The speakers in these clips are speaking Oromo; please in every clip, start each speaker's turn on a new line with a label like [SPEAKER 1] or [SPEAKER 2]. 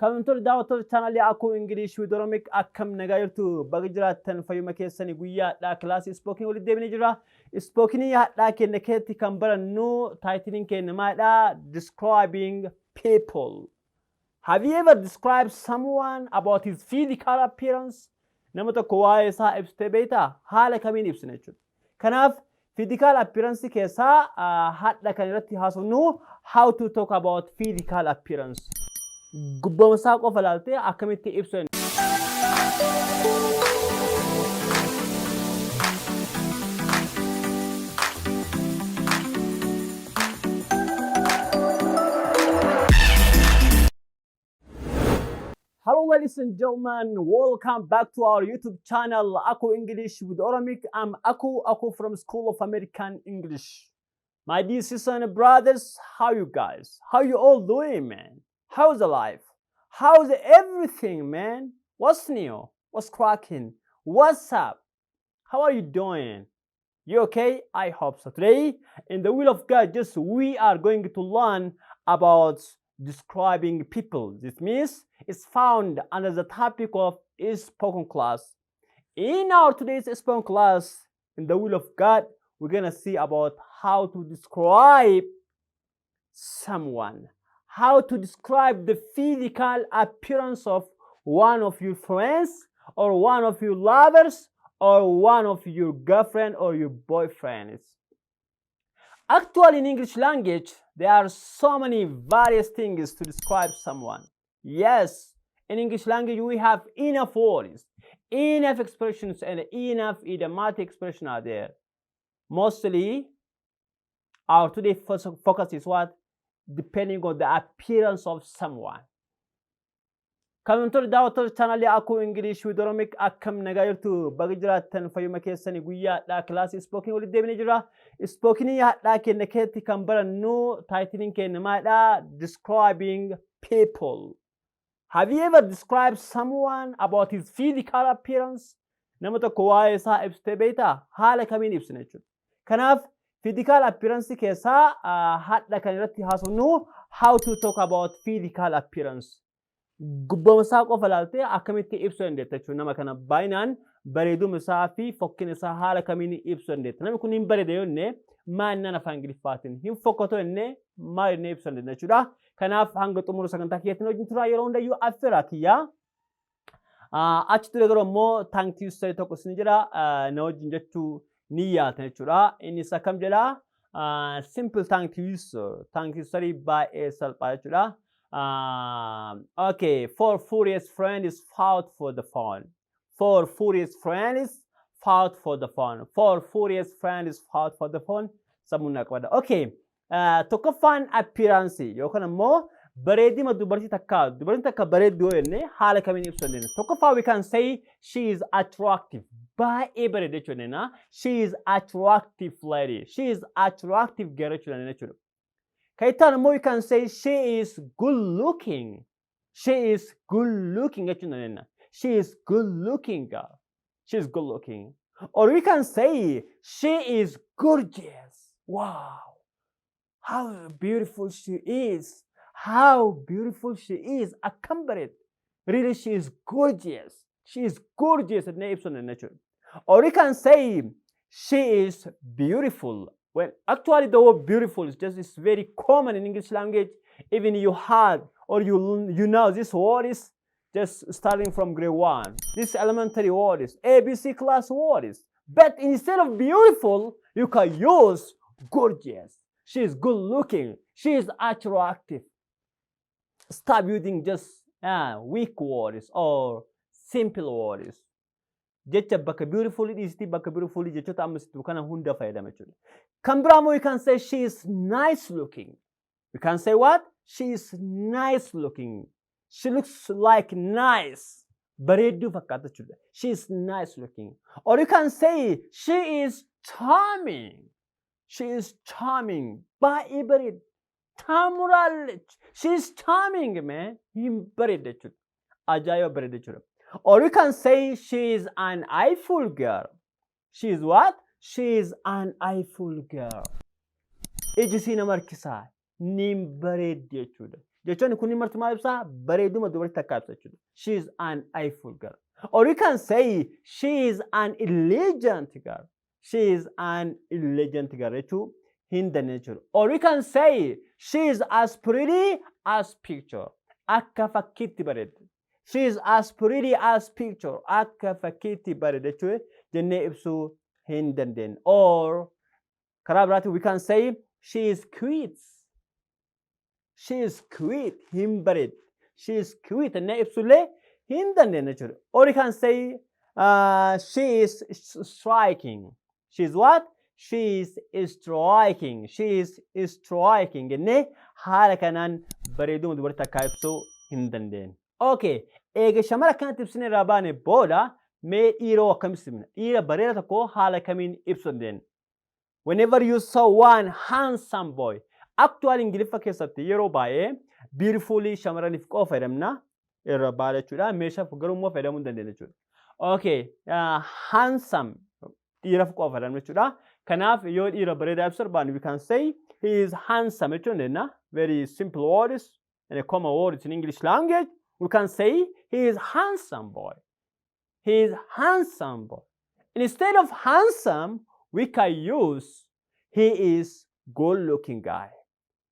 [SPEAKER 1] Kabajamtoota daawwattoota chaanaalii Akuu English with Oromic, akkam nagaa jirtu? Baga jiraattan, fayyuma keessanii. Guyyaa hadhaa kilaasii spoken walitti deebinee jira. Spokenii hadhaa keenya keessatti kan barannu titleiin keenya maalidha? Describing people. Have you ever described someone about his physical appearance? Nama tokko waa'ee isaa ibsitee beektaa? Haala kamiin ibsina jechuudha. Kanaaf physical appearance keessaa hadha kan irratti haasofnu how to talk about physical appearance. Gubbama isaa qofa ilaaltee akkamitti ibsu. Hello, ladies and gentlemen, welcome back to our YouTube channel, Aku English with Oromic. I'm Aku, Aku from School of American English. My dear sisters and brothers, how you guys? How you all doing, man? How's the life? How's everything, man? What's new? What's cracking? What's up? How are you doing? You okay? I hope so. Today, in the will of God, just we are going to learn about describing people. This means it's found under the topic of spoken class. In our today's spoken class, in the will of God, we're gonna see about how to describe someone, how to describe the physical appearance of one of your friends or one of your lovers or one of your girlfriend or your boyfriends. Actually, in English language, there are so many various things to describe someone. Yes, in English language, we have enough words, enough expressions, and enough idiomatic expression are there. Mostly, our today focus is what? Depending on the appearance of someone. Kabajamtoota daawwattoota chaanaalii Akuu English with Oromic, akkam nagaa jirtu? Baga jiraattan, fayyuma keessanii. Guyyaa hadhaa kilaasii spoken walitti deebinee jira. Spokenii hadhaa keenya keessatti kan barannu titleiin keenya maalidha? Describing people. Have you ever described someone about his physical appearance? Nama tokko waa'ee isaa ibsitee beektaa? Haala kamiin ibsina jechuudha. Kanaaf physical appearance keessaa hadha kan irratti haasofnu how to talk about physical appearance. Gubbama isaa qofa ilaaltee akkamitti ibsuu dandeetta jechuudha. Nama kana baay'inaan bareeduma isaa fi fokkina isaa haala kamiin ibsuu dandeetta? Namni kun hin bareeda yoo jenne maal naan afaan Ingiliffaatiin, hin fokkatoo jenne maal jennee ibsuu dandeenya jechuudha. Kanaaf hanga xumura sagantaa kiyyatti wajjin turaa, yeroo hundayyuu affeera kiyyaa. Achi ture garuu immoo tongue twister tokko isin jira, na wajjin jechuu ni yaatan jechuudha. Innis akkam jedhaa? Simple tongue twister. Tongue twister baay'ee salphaa jechuudha. Okay, four furious friends fought for the phone. Four furious friends fought for the phone. Four furious friends fought for the phone. Sammuun na qabadha. Okay, tokkoffaan appearance yookaan immoo bareedina dubartii takkaa, dubartiin takka bareedduu yoo jenne haala kamiin ibsuu dandeenya? Tokkoffaa, we can say she is attractive. Baay'ee bareedda jechuu dandeenya. She is attractive lady. She is attractive girl jechuu dandeenya jechuudha. Kan itti aanu immoo we can say she is good looking. She is good looking jechuu dandeenya. She is good looking girl. She is good looking. Or we can say she is gorgeous. Wow. How beautiful she is. How beautiful she is. Akkam bareeddi. Really, she is gorgeous. She is gorgeous jennee ibsuu dandeenya jechuudha. Or we can say she is beautiful. Well, actually, the word beautiful is just is very common in English language. Even you had or you know this word is just starting from grade 1. This elementary word is ABC class word is. But instead of beautiful, you can use gorgeous. She is good looking. She is attractive. Stop using just weak words or simple words. Jecha bakka beautiful dhiistii, bakka beautiful jechoota amma sitti kana hunda fayyadama jechuudha. Kan biraa immoo you can say she is nice looking. You can say what? She is nice looking. She looks like nice. Bareedduu fakkaata jechuudha. She is nice looking. Or you can say she is charming. She is charming. Baay'ee bareeddi. Taamuraallich. She is charming, man. Hin bareedda jechuudha. Ajaa'iba bareedda jechuudha. Or you can say she is an eyeful girl. She is what? She is an eyeful girl. Iji isii nama harkisaa. Niin bareeddi jechuudha. Jechoonni kunniin marti maal ibsaa? Bareeduma dubartii takkaa ibsa jechuudha. She is an eyeful girl. Or you can say she is an elegant girl. She is an elegant girl jechuu hin dandeenya jechuudha. Or you can say she is as pretty as picture. Akka fakkiitti bareeddi. She is as pretty as picture. Akka fakkiitti bareeddi jechuu jennee ibsuu hin dandeenya. Or karaa biraatiin we can say she is cute. She is cute. Hin bareeddi. She is cute jennee ibsullee hin dandeenya jechuudha. Or you can say she is striking. She is what? She is striking. She is striking jennee haala kanaan bareeduma dubartii takkaa ibsuu hin dandeenya. Okay, eega shamara akkanatti ibsine irraa baane booda mee dhiiroo akkam ibsina? Dhiira bareeda tokko haala kamiin ibsuu dandeenya? Whenever you saw one handsome boy, actually Ingiliffa keessatti yeroo baay'ee beautifully shamarraniif qofa fayyadamna irra baala jechuudha. Meeshaaf garuu immoo fayyadamuu hin dandeenya jechuudha. Okay, handsome dhiiraaf qofa fayyadamna jechuudha. Kanaaf yoo dhiira bareedaa ibsu barbaanne, we can say he is handsome jechuu dandeenya. Very simple words and a common words in English language. We can say he is handsome boy. He is handsome boy. Instead of handsome, we can use he is good looking guy.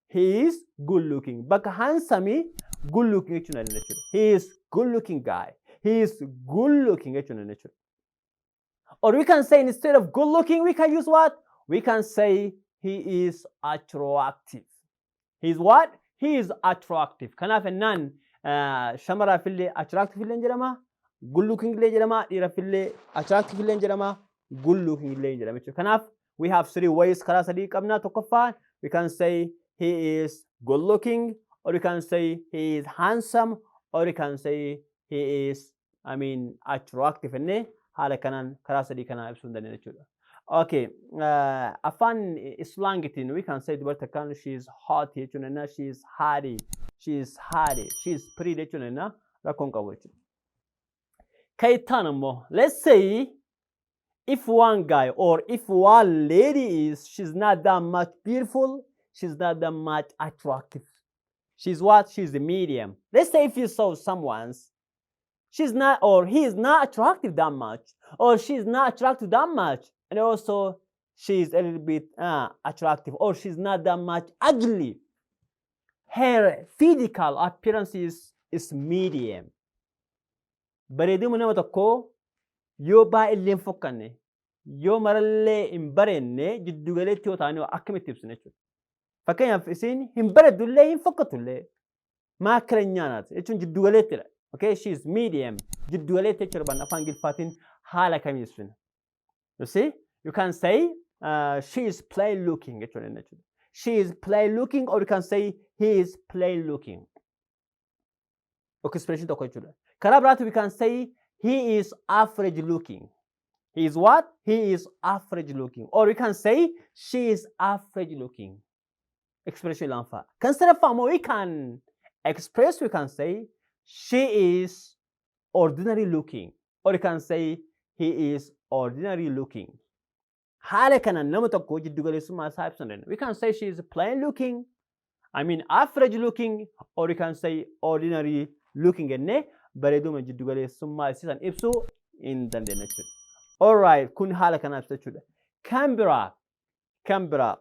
[SPEAKER 1] He is good looking. Bakka handsome, good looking jechuu dandeenya jechuudha. He is good looking guy. He is good looking jechuu dandeenya jechuudha. Or we can say instead of good looking, we can use what? We can say he is attractive. He is what? He is attractive. Kanaaf ennaan shamaraaf illee attractive illee jedhama. Good looking illee jedhama. Dhiiraaf illee attractive illee jedhama. Good looking illee jedhama jechuudha. Kanaaf we have three ways, karaa sadii qabna. Tokkoffaan, we can say he is good looking, or we can say he is handsome, or we can say he is, I mean, attractive jennee haala kanaan karaa sadii kanaan ibsuu hin dandeenya jechuudha. Okay, afaan slangitiin we can say dubartii akkaan she is hot jechuun dandeenya, she is hottie, she is hottie, she is pretty jechuun dandeenya, rakkoon qabu jechuudha. Kan itti immoo, let's say if one guy or if one lady is, she's not that much beautiful, she's not that much attractive. She's what? She's a medium. Let's say if you saw someone's, she's not or he is not attractive that much, or she's not attractive that much, and also she's a little bit attractive, or she's not that much ugly. Her physical appearance is medium. Bareeduma nama tokkoo yoo baay'illee hin fokkanne, yoo marallee hin bareenne, jiddugaleetti yoo ta'an akkamitti ibsina jechuudha. Fakkeenyaaf isiin hin bareeddullee hin fokkatullee maakkalenyaa naati jechuun jiddugaleettidha. Okay, she is medium. Jiddugaleetti jechuudha ban afaan Ingiliffaatiin haala kamiin ibsina? You see, you can say she is plain looking jechuudha jechuudha. She is plain looking, or you can say he is plain looking. Expression tokko jechuudha. Karaa biraatti we can say he is average looking. He is what? He is average looking. Or we can say she is average looking. Expression lammaffaa. Kan sadaffaa immoo we can express, we can say she is ordinary looking. Or you can say he is ordinary looking. Haala kanaan nama tokko jiddu galeessummaa isaa ibsuu dandeenya. We can say she is plain looking, I mean average looking, or you can say ordinary looking jennee bareeduma jiddu galeessummaa isiisan ibsuu hin dandeenya jechuudha. Alright, kun haala kanaa ibsa jechuudha. Kan biraa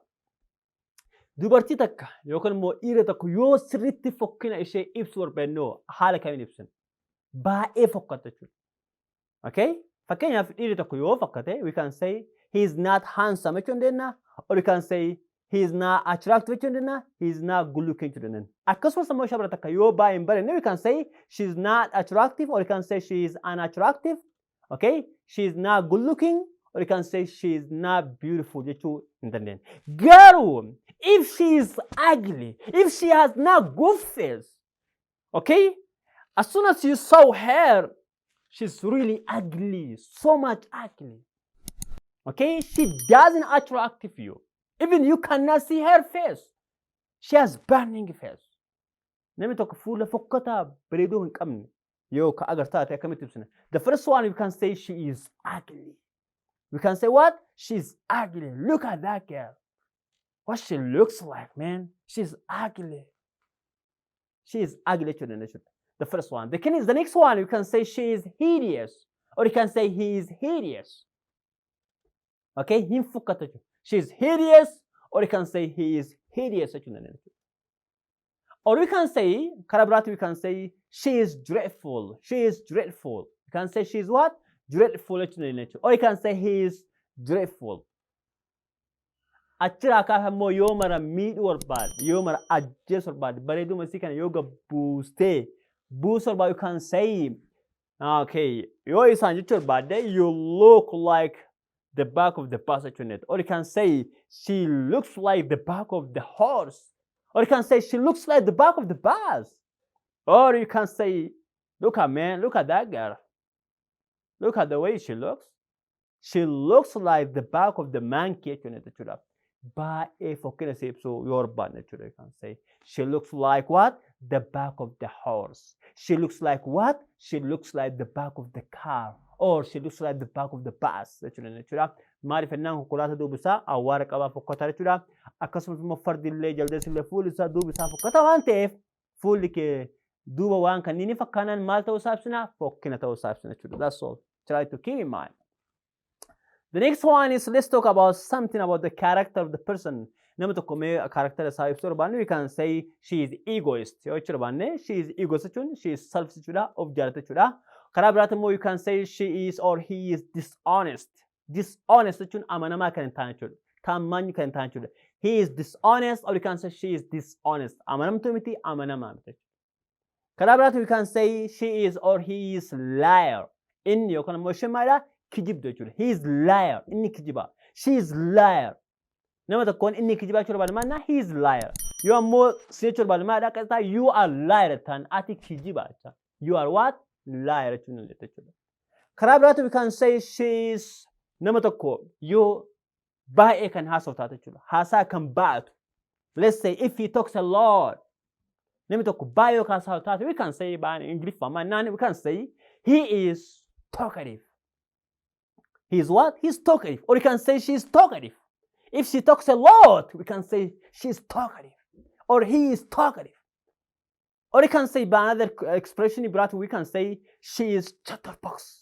[SPEAKER 1] dubartii takka yookaan immoo dhiira tokko yoo sirriitti fokkina ishee ibsuu barbaannu haala kamiin ibsina? Baay'ee fokkata jechuudha. Okay? Fakkeenyaaf dhiirri tokko yoo fokkate, we can say he is not handsome jechuu dandeenya, or we can say he is not attractive jechuu dandeenya, he is not good looking jechuu dandeenya. Akkasumas immoo shamara takka yoo baay'ee hin bareedne, we can say she is not attractive, or we can say she is unattractive. Okay? She is not good looking, or you can say she is not beautiful jechuu hin dandeenya. Garuu if she is ugly, if she has not good face, okay? As soon as you saw her, she's really ugly, so much ugly. Okay? She doesn't attract you. Even you cannot see her face. She has burning face. Namni tokko fuula fokkataa bareeduu hin qabne yoo ka agartaa ta'e akkamitti ibsina? The first one, we can say she is ugly. We can say what? She's ugly. Look at that girl. What she looks like, man. She's ugly. She is ugly jechuu dandeenya jechuudha. The first one. The next one, you can say she is hideous. Or you can say he is hideous. Okay, hin fokkata jechuudha. She is hideous or you can say he is hideous jechuu dandeenya jechuudha. Or we can say, karaa biraatti we can say she is dreadful. She is dreadful. You can say she is what? Dreadful jechuu dandeenya jechuudha. Or you can say he is dreadful. Achirraa kaaf immoo yoo mara miidhuu barbaade, yoo mara ajjeesuu barbaade, bareeduma isii kana yoo gabbuustee buusuu barbaade, you can say, okay, yoo isaan jechuu barbaadde, "You look like the back of the bus" jechuu dandeetta. Or you can say she looks like the back of the horse. Or you can say she looks like the back of the bus. Or you can say, "Look at, man, look at that girl. Look at the way she looks. She looks like the back of the monkey" jechuudha jechuudha. Baay'ee fokkina isii ibsuu yoo barbaadne jechuudha. You can say she looks like what? The back of the horse. She looks like what? She looks like the back of the car. Or she looks like the back of the bus jechuudha jechuudha. Maaliif jennaan konkolaataa duubi isaa awwaara qabaa fokkataa jechuudha. Akkasumas immoo fardi illee jaldeessi illee fuulli isaa duubi isaa fokkataa waan ta'eef fuulli kee duuba waan kanneen fakkaanaan maal ta'uu isaa ibsina? Fokkina ta'uu isaa ibsina jechuudha. That's all. Try to keep in mind. The next one is, let's talk about something about the character of the person. Nama tokko mee character isaa ibsuu barbaanne, we can say she is egoist. Yoo jechuu barbaanne, she is egoist jechuun she is selfish jechuudha, of jaalata jechuudha. Karaa biraatti immoo you can say she is or he is dishonest. Dishonest jechuun amanamaa kan hin taane jechuudha. Taammanyi kan hin taane jechuudha. He is dishonest or you can say she is dishonest. Amanamtuu miti, amanamaa miti. Karaa biraatti we can say she is or he is liar. Inni yookaan immoo isheen maalidha? Kijibdu jechuudha. He is liar. Inni kijiba. She is liar. Nama tokkoon inni kijibaa jechuu barbaade maal? He is liar. Yoo ammoo si jechuu barbaade maalidha? Qaxxaa you are liar ta'an, ati kijiba jecha. You are what? Liar jechuun dandeetta jechuudha. Karaa biraatti we can say she is, nama tokko yoo baay'ee kan haasa'u taate jechuudha. Haasaa kan baatu. Let's say if he talks a lot. Namni tokko baay'ee yoo haasa'u taate, we can say baay'ee Ingiliffaa maannaan we can say he is talkative. He is what? He's talkative. Or you can say she is talkative. If she talks a lot, we can say she's talkative. Or he is talkative. Or you can say by another expression, we can say she is chatterbox.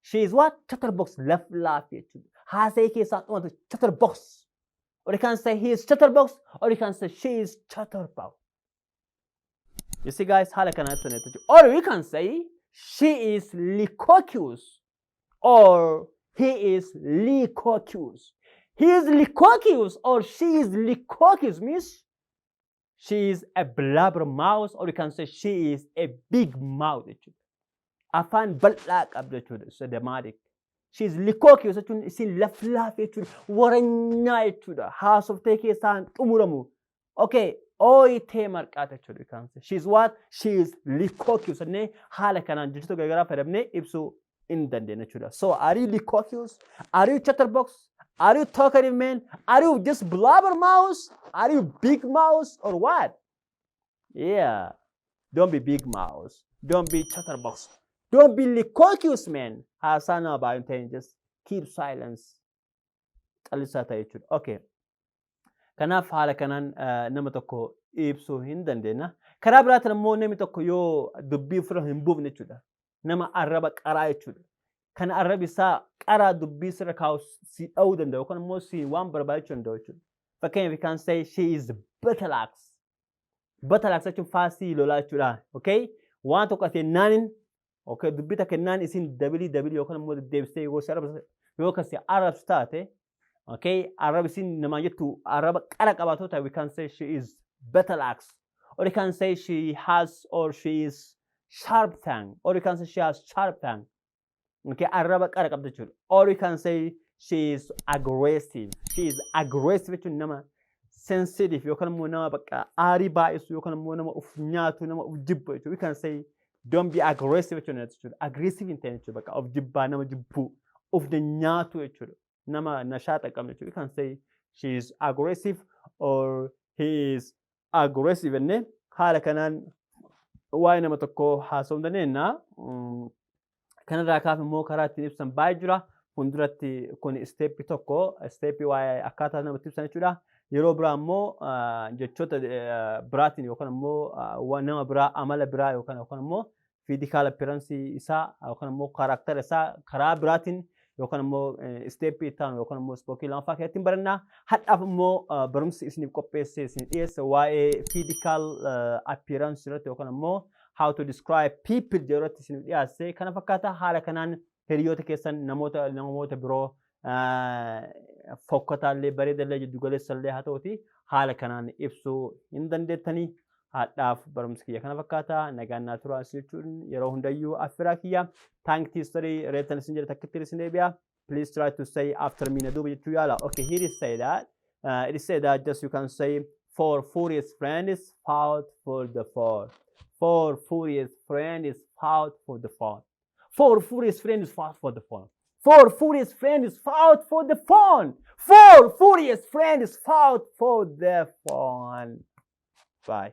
[SPEAKER 1] She is what? Chatterbox. Laflaaf jechuudha. Haasa'ee keessaa dhumatu, chatterbox. Or you can say he is chatterbox. Or you can say she is chatterbox. You see, guys, haala kanaan ibsan jechuudha. Or we can say she is loquacious. Or he is loquacious. He is loquacious or she is loquacious means she is a blabbermouth, or you can say she is a big mouth jechuudha. Afaan bal'aa qabdu jechuudha. Sedematic. She is loquacious jechuun isin laflaaf jechuudha. Waranyaa jechuudha. Haasoftee keessaan xumuramu. Okay, ooyitee marqaata jechuudha. You can say. She is what? She is loquacious jennee haala kanaan jechoota garaagaraa fayyadamnee ibsuu hin dandeenya jechuudha. So are you loquacious? Are you chatterbox? Are you talkative man? Are you just blabbermouth? Are you big mouth or what? Yeah. Don't be big mouth. Don't be chatterbox. Don't be loquacious, man. Haasaa nama baay'ee ta'in, just keep silence. Callisaa ta'e jechuudha. Okay. Kanaaf haala kanaan nama tokko ibsuu hin dandeenya. Karaa biraatiin immoo namni tokko yoo dubbii ofirra hin buufne jechuudha. Nama arraba qaraa jechuudha. Kan arrabi isaa qaraa dubbii sirra kaa'u si dha'uu danda'u yookaan immoo si waan barbaachuu danda'u jechuudha. Fakkeenyaaf, you can say she is battle-axe. Battle-axe jechuun faasii lolaa jechuudha. Okay? Waan tokko ati ennaanin, okay, dubbii takka ennaan isin dabilii dabilii yookaan immoo deddeebistee yoo si arrabsu, yoo kasi arrabsu taate, okay, arraba isin namaan jettu arraba qara qabaatoo ta'e, we can say she is battle-axe. Or you can say she has or she is sharp tongue. Or you can say she has sharp tongue. Okay, arraba qara qabda jechuudha. Or you can say she is aggressive. She is aggressive jechuun nama sensitive yookaan immoo nama bakka aarii baay'isu yookaan immoo nama of nyaatu, nama of jibbu jechuudha. We can say don't be aggressive jechuudha jechuudha. Aggressive hin ta'in jechuudha, bakka of jibbaa, nama jibbuu, of nyaatu jechuudha. Nama nashaata qabne jechuudha. We can say she is aggressive or he is aggressive jennee haala kanaan waa'ee nama tokkoo haasa'uu dandeenya. Kanarraa kaaf immoo karaa ittiin ibsan baay'ee jira. Fuulduratti kun step tokko, step waa'ee akkaataa namatti ibsan jechuudha. Yeroo biraa immoo jechoota biraatiin yookaan immoo nama biraa, amala biraa yookaan immoo physical appearance isaa yookaan immoo character isaa karaa biraatiin yookaan immoo step itti aanu yookaan immoo spoken lammaffaa keessatti barannaa. Hadhaaf immoo barumsi isiniif qopheessee isin dhiyeesse waa'ee physical appearance irratti yookaan immoo how to describe people jedhu irratti isiniif dhiyaesse kana fakkaata. Haala kanaan hiriyoota keessan, namoota biroo, fokkotaallee, bareedallee, jiddugaleessallee haa ta'uti, haala kanaan ibsuu hin dandeettanii. Hadhaaf barumsi kiyya kana fakkaata. Nagaan naa turaa jechuun yeroo hundayyuu affiraa kiyya. Tongue twister reettan isin jedhe takkitti isin deebi'a. Please try to say after me, na duuba jechuu yaala. Okay, here is say that it is say that just you can say, "Four furious friends fought for the phone. Four furious friends fought for the phone. Four furious friends fought for the phone. Four furious friends fought for the phone. Four furious friends fought for the phone." Bye.